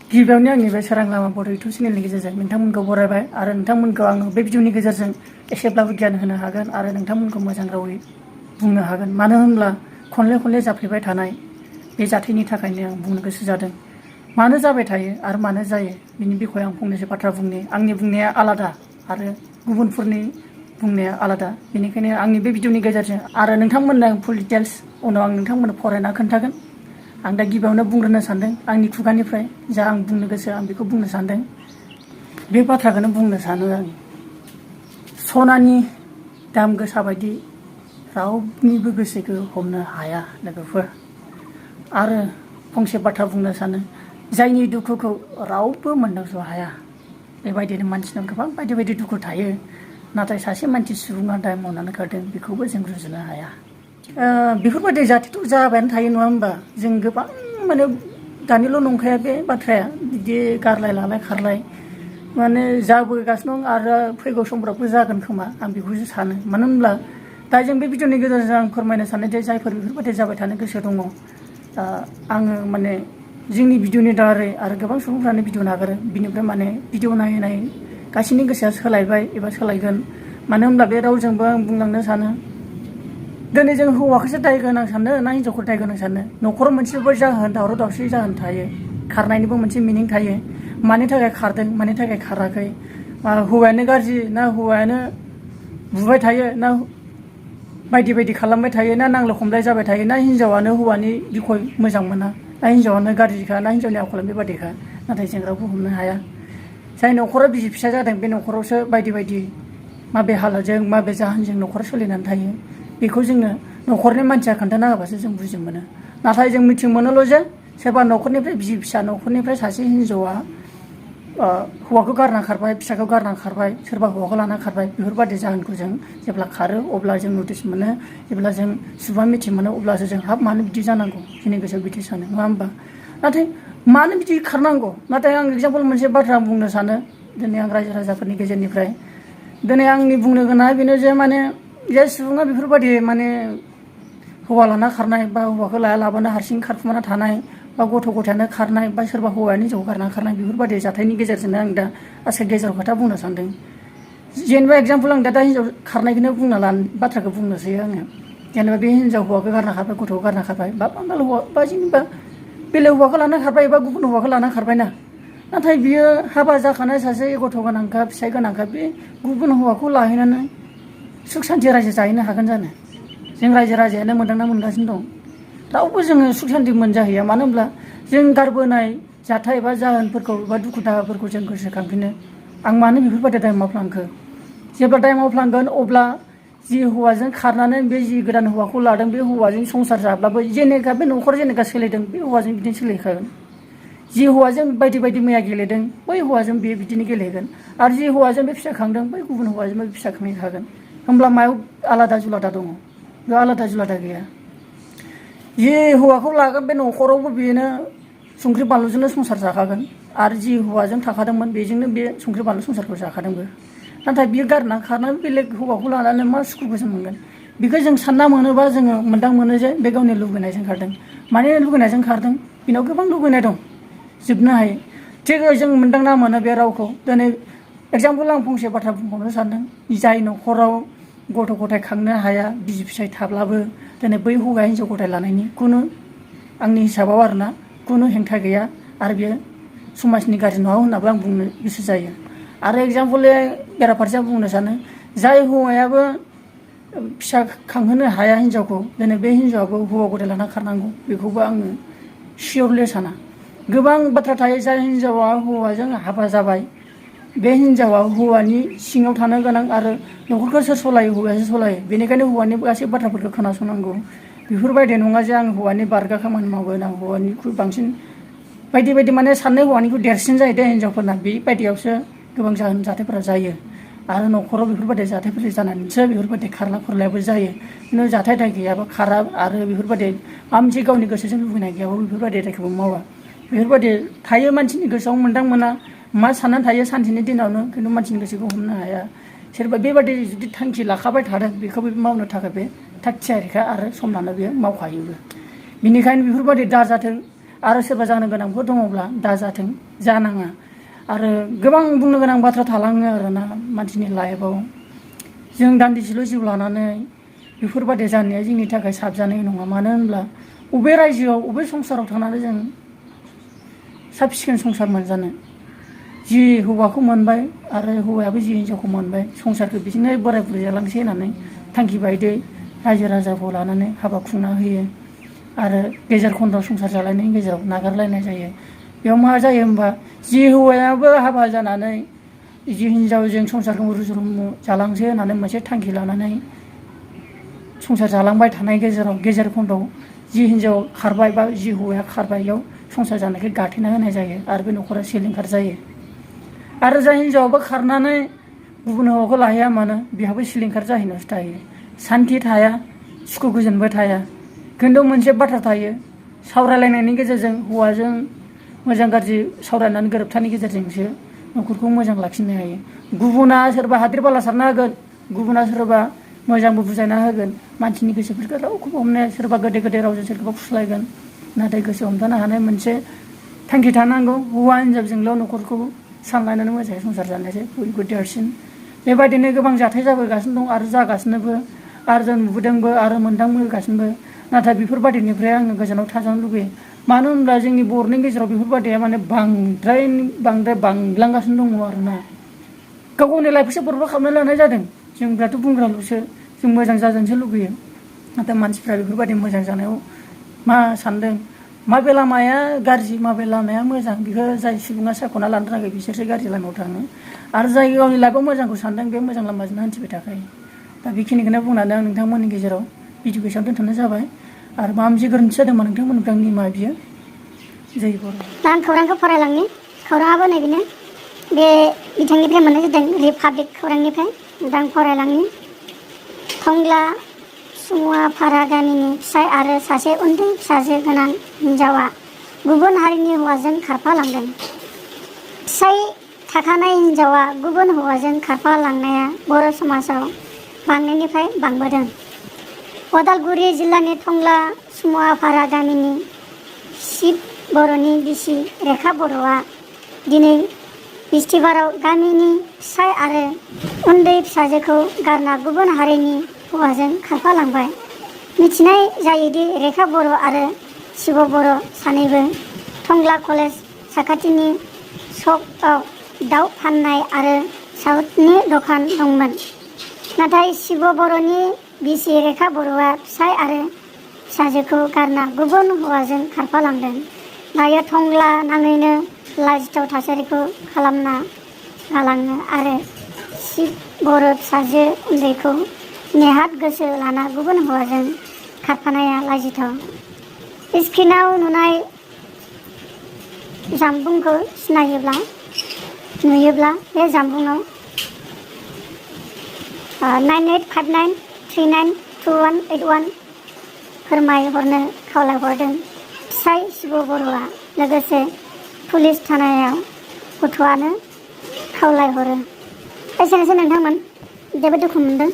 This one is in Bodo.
गिबियावनो आंनि बे सोरां लामा बर' इउटुब चेनेलनि गेजेरजों नोंथांमोनखौ बरायबाय आरो नोंथांमोनखौ आङो बे भिडिअनि गेजेरजों एसेब्लाबो गियान होनो हागोन आरो नोंथांमोनखौ मोजां रावै बुंनो हागोन। मानो होनब्ला खनले जाफ्लेबाय थानाय बे जाथायनि थाखायनो आं बुंनो गोसो जादों। मानो जाबाय थायो आरो मानो जायो बिनि बिखय आं फंनैसो बाथ्रा बुंनि। आंनि बुंनाया आलादा आरो गुबुनफोरनि बुंनाया आलादा। बेनिखायनो आंनि बे भिडिअनि गेजेरजों आरो नोंथांमोननो फुल डिटेल्स उनाव आं नोंथांमोननो फरायना खोन्थागोन। आं दा गिबियावनो बुंग्रोनो सानदों आंनि खुगानिफ्राय जा आं बुंनो गोसो आं बेखौ बुंनो सानदों। बे बाथ्राखौनो बुंनो सानो आं, सनानि दाम गोसा बायदि रावनिबो गोसोखौ हमनो हाया लोगोफोर। आरो फंसे बाथ्रा बुंनो सानो, जायनि दुखुखौ रावबो मोनदांस' हाया। बेबायदिनो मानसिनाव गोबां बायदि दुखु थायो, नाथाय सासे मानसि सुबुङा दाय मावनानै गारदों बेखौबो जों रुजुनो हाया। बेफोरबायदि जाथायथ' जाबायानो थायो नङा होमबा। जों गोबां माने दानिल' नंखाया बे बाथ्राया, बिदि गारलाय लालाय खारलाय माने जाबोगासिनो दं आरो फैगौ समफ्रावबो जागोन खोमा आं बेखौसो सानो। मानो होनब्ला दा जों बे भिडिअनि गेजेरजों आं फोरमायनो सानो जे जायफोर बेफोरबायदि जाबाय थानो गोसो दङ, आङो माने जोंनि भिडिअनि दारै आरो गोबां सुबुंफ्रानो भिडिअ नागारो, बिनिफ्राय माने भिडिअ नायै गासैनि गोसोआ सोलायबाय एबा सोलायगोन। मानो होनब्ला बे रावजोंबो आं बुंलांनो सानो, दिनै जों हौवाखौसो दाय गोनां सानो ना हिनजावखौ दाय गोनां सानो? न'खराव मोनसेबो जाहोन दावराव दावसि जाहोन थायो, खारनायनिबो मोनसे मिनिं थायो। मानि थाखाय खारदों मानि थाखाय खाराखै, हौवायानो गाज्रि ना हौवायानो बुबाय थायो ना बायदि खालामबाय थायो, ना नांलाय खमलाय जाबाय थायो, ना हिनजावानो हौवानि बिखय मोजां मोना, ना हिनजावानो गाज्रिखा, ना हिनजावनि आखला बेबादिखा। नाथाय जों रावबो हमनो हाया। जाय न'खराव बिसि फिसा जादों बे न'खरावसो बायदि माबे हालोदजों माबे जाहोनजों न'खरा सोलिनानै थायो बेखौ जोङो न'खरनि मानसिया खोन्थाना होबासो जों बुजि मोनो। नाथाय जों मिथि मोनोल' जे सोरबा न'खरनिफ्राय बिसि फिसा न'खरनिफ्राय सासे हिनजावा हौवाखौ गारना खारबाय, फिसाखौ गारना खारबाय, सोरबा हौवाखौ लाना खारबाय। बेफोरबायदि जाहोनखौ जों जेब्ला खारो अब्ला जों नटिस मोनो, जेब्ला जों सुबुङा मिथि मोनो अब्लासो जों हाब मानो बिदि जानांगौ जोंनि गोसोआव बिदि सानो नङा होमबा। नाथाय मानो बिदि खारनांगौ? नाथाय आं एगजामपोल मोनसे बाथ्रा बुंनो सानो दिनै आं रायजो राजाफोरनि गेजेरनिफ्राय। दिनै आंनि बुंनो गोनाङा बेनो जे माने जाय सुबुङा बेफोरबायदि माने हौवा लाना खारनाय बा हौवाखौ लायालाबानो हारसिं खारखुमाना थानाय बा गथ' गथायानो खारनाय बा सोरबा हौवायानो हिनजावखौ गारना खारनाय, बेफोरबायदि जाथायनि गेजेरजोंनो आं दा गेजेराव खोथा बुंनो सानदों। जेनेबा एगजामपोल आं दा हिनजाव खारनायखौनो बुंना बाथ्राखौ बुंनोसै आङो। जेनेबा बे हिनजाव हौवाखौ गारना खारबाय, गथ'खौ गारना खारबाय, बा बांगाल हौवा बा जेनेबा बेलेग हौवाखौ लाना खारबाय एबा गुबुन हौवाखौ लाना खारबायना। नाथाय बियो हाबा जाखानाय सासे गथ' गोनांखा फिसाइ गोनांखा बे गुबुन हौवाखौ लाहैनानै सुख सान्थि रायजो जाहैनो हागोन जानो? जों रायजो राजायानो मोनदांना मोनगासिनो दं। रावबो जोङो सुख सान्थि मोनजाहैया। मानो होनब्ला जों गारबोनाय जाथाय एबा जाहोनफोरखौ एबा दुखु दाहाफोरखौ जों गोसोखांफिनो। आं मानो बेफोरबायदि दाय मावफ्लांखो? जेब्ला दाय मावफ्लांगोन अब्ला जि हौवाजों खारनानै बे जि गोदान हौवाखौ लादों बे हौवाजों संसार जाब्लाबो जेनेखा बे न'खर जेनेखा सोलिदों बे हौवाजों बिदिनो सोलिखागोन। जि हौवाजों बायदि मैया गेलेदों बै हौवाजों बेयो बिदिनो गेलेगोन। आरो जि हौवाजों बे फिसा खांदों बै गुबुन हौवाजों बे फिसा खांहैखागोन। होमब्ला मायाव आलादा जुलादा दङ? बेयाव आलादा जुलादा गैया। जि हौवाखौ लागोन बे न'खरावबो बेनो संख्रि बानलुजोंनो संसार जाखागोन। आरो जि हौवाजों थाखादोंमोन बेजोंनो बे संख्रि बानलु संसारखौ जाखादोंबो। नाथाय बियो गारना खारनानै बेलेग हौवाखौ लानानै मा सुखु गोजोन मोनगोन? बेखौ जों सानना मोनोबा जोङो मोन्दां मोनो जे बे गावनि लुबैनायजों खारदों। माने लुबैनायजों खारदों? बेनाव गोबां लुबैनाय दं, जोबनो हायो। थिग जों मोन्दांना मोनो बे रावखौ। दिनै एगजामपोल आं फंसे बाथ्रा बुंबावनो सानदों। जाय न'खराव गथ' गथाय खांनो हाया, बिसि फिसाय थाब्लाबो दिनै बै हौवाया हिनजाव गथाय लानायनि खुनु आंनि हिसाबाव आरोना खुनु हेंथा गैया। आरो बेयो समाजनि गाज्रि नङा होननाबो आं बुंनो गोसो जायो। आरो एगजामपोल बेराफारसे आं बुंनो सानो, जाय हौवायाबो फिसा खांहोनो हाया हिनजावखौ, दिनै बे हिनजावाबो हौवा गथाय लाना खारनांगौ बेखौबो आङो सियरलि साना। गोबां बाथ्रा थायो। जाय हिनजावा हौवाजों हाबा जाबाय बे हिनजावा हौवानि सिङाव थानो गोनां आरो न'खरखौ सोर सलायो? हौवायासो सलायो। बेनिखायनो हौवानि गासै बाथ्राफोरखौ खोनासंनांगौ। बेफोरबायदि नङा जे आं हौवानि बारगा खामानि मावगोन, आं हौवानिख्रुइ बांसिन बायदि माने साननाय हौवानिख्रुइ देरसिन जायो दे हिनजावफोरना। बेबायदियावसो गोबां जाहोन जाथायफोरा जायो। आरो न'खराव बेफोरबायदि जाथायफोर जानानैसो बेफोरबायदि खारला खुरलायाबो जायो। खिन्थु जाथाय दाय गैयाबा खारा आरो बेफोरबायदि माबा मोनसे गावनि गोसोजों लुबैनाय गैयाबा बेफोरबायदि दायखौबो मावा। बेफोरबायदि थायो मानसिनि गोसोआव मोनदां मोना मा साननानै थायो सानसेनि दिनावनो, खिन्थु मानसिनि गोसोखौ हमनो हाया। सोरबा बेबायदि जुदि थांखि लाखाबाय थादों बेखौ मावनो थाखाय बे थाग थियारिखा आरो सम लाना बेयो मावखायोबो। बिनिखायनो बेफोरबायदि दाजाथों आरो सोरबा जानो गोनांफोर दङब्ला दाजाथों, जानाङा। आरो गोबां बुंनो गोनां बाथ्रा थालाङो आरोना मानसिनि लाइफआव। जों दान्दिसेल' जिउ लानानै बेफोरबादि जानाया जोंनि थाखाय साबजानाय नङा। मानो होनब्ला बबे रायजोआव बबे संसाराव थानानै जों साब सिखोन संसार मोनजानो। जि हौवाखौ मोनबाय आरो हौवायाबो जि हिन्जावखौ मोनबाय, संसारखौ बिदिनो बोराय बुरै जालांसै होननानै थांखि बायदि रायजो राजाखौ लानानै हाबा खुंना होयो। आरो गेजेर खन्दआव संसार जालायनायनि गेजेराव नागारलायनाय जायो। बेयाव मा जायो होमबा, जि हौवायाबो हाबा जानानै जि हिन्जावजों संसारखौ रुजु रुमु जालांसै होननानै मोनसे थांखि लानानै संसार जालांबाय थानाय गेजेराव गेजेर खन्दआव जि हिन्जाव खारबाय बा जि हौवाया खारबाय, बेयाव संसार जानायखौ गाथेना होनाय जायो आरो बे न'खरा सिलिंखार जायो। आरो जाय हिन्जावाबो खारनानै गुबुन हौवाखौ लाहैया मानो, बेहाबो सिलिंखार जाहैनोसो थायो। सान्थि थाया, सुखु गोजोनबो थाया। खिन्थु मोनसे बाथ्रा थायो, सावरायलायनायनि गेजेरजों हौवाजों मोजां गाज्रि सावरायनानै गोरोबथानि गेजेरजोंसो न'खरखौ मोजां लाखिनो हायो। गुबुना सोरबा हाद्रि बाला सारना होगोन, गुबुना सोरबा मोजांबो बुजायना होगोन, मानसिनि गोसोफोरखौ रावखौबो हमनाया, सोरबा गोदै गोदै रावजों सोरखौबा फुस्लायगोन। नाथाय गोसो हमथानो हानाय मोनसे थांखि थानांगौ। हौवा हिन्जावजोंल' न'खरखौ सामलायनानै मोजाङै संसार जानायसै बयनिख्रुइ देरसिन। बेबायदिनो गोबां जाथाय जाबोगासिनो दं आरो जागासिनोबो, आरो जों नुबोदोंबो आरो मोनदांबोगासिनोबो। नाथाय बेफोरबादिनिफ्राय आङो गोजानाव थाजानो लुगैयो। मानो होनब्ला जोंनि बर'नि गेजेराव बेफोरबादिया माने बांद्राय बांलांगासिनो दङ आरोना। गाव गावनि लाइफखौसो बरबाद खालामना लानाय जादों। जों बिराद बुंग्राल'सो, जों मोजां जाजानोसो लुगैयो। नाथाय मानसिफ्रा बेफोरबायदि मोजां जानायाव मा सानदों, माबे लामाया गाज्रि माबे लामाया मोजां, बेखौ जाय सुबुङा सायख'ना लानो रोङाखै बिसोरसो गाज्रि लामायाव थाङो। आरो जाय गावनि लाइफआव मोजांखौ सानदों, बे मोजां लामाजोंनो हान्थिबाय थाखायो। दा बेखिनिखौनो बुंनानै आं नोंथांमोननि गेजेराव भिडिअखौ एसेयावनो दोनथ'नाय जाबाय। आरो माबा मोनसे गोरोन्थि जादोंबा नोंथांमोननिफ्राय आं निमाहा बियो। जै बर'। दा आं खौरांखौ फरायलांनि। खौराङाबो नैबेनो, बे बिथांनिफ्राय मोननाय जादों, रिपाब्लिक खौरांनिफ्राय। दा आं फरायलांनि। टंला सुमुवापारा गामिनि फिसाय आरो सासे उन्दै फिसाजो गोनां हिन्जावा गुबुन हारिनि हौवाजों खारफालांदों। फिसाय थाखानाय हिन्जावा गुबुन हौवाजों खारफालांनाया बर' समाजाव बांनायनिफ्राय बांबोदों। उदालगुरि जिल्लानि टंला सुमुवापारा गामिनि शिब बर'नि बिसि रेखा बर'आ दिनै बिस्थिबाराव गामिनि फिसाय आरो उन्दै फिसाजोखौ गारना गुबुन हारिनि हौवाजों खारफालांबाय। मिथिनाय जायोदि रेखा बर' आरो शिब बर' सानैबो टंला कलेज साखाथिनि सकआव दाउ फाननाय आरो साउथनि दखान दंमोन। नाथाय शिब बर'नि बिसि रेखा बर'आ फिसाय आरो फिसाजोखौ गारना गुबुन हौवाजों खारफालांदों। दायो टंला नाङैनो लाजिथाव थासारिखौ खालामना गालाङो आरो शिब बर' फिसाजो उन्दैखौ नेहाथ गोसो लाना गुबुन हौवाजों खारफानाया लाजिथाव। स्क्रिनाव नुनाय जामबुंखौ नुयोब्ला बे जामबुंआव 9859392181 फोरमायहरनो खावलायहरदों फिसाय शिब बर'आ। लोगोसे पुलिस थानायाव गथ'आनो खावलायहरो। एसेनोसै नोंथांमोन, जोबोद दुखु मोनदों।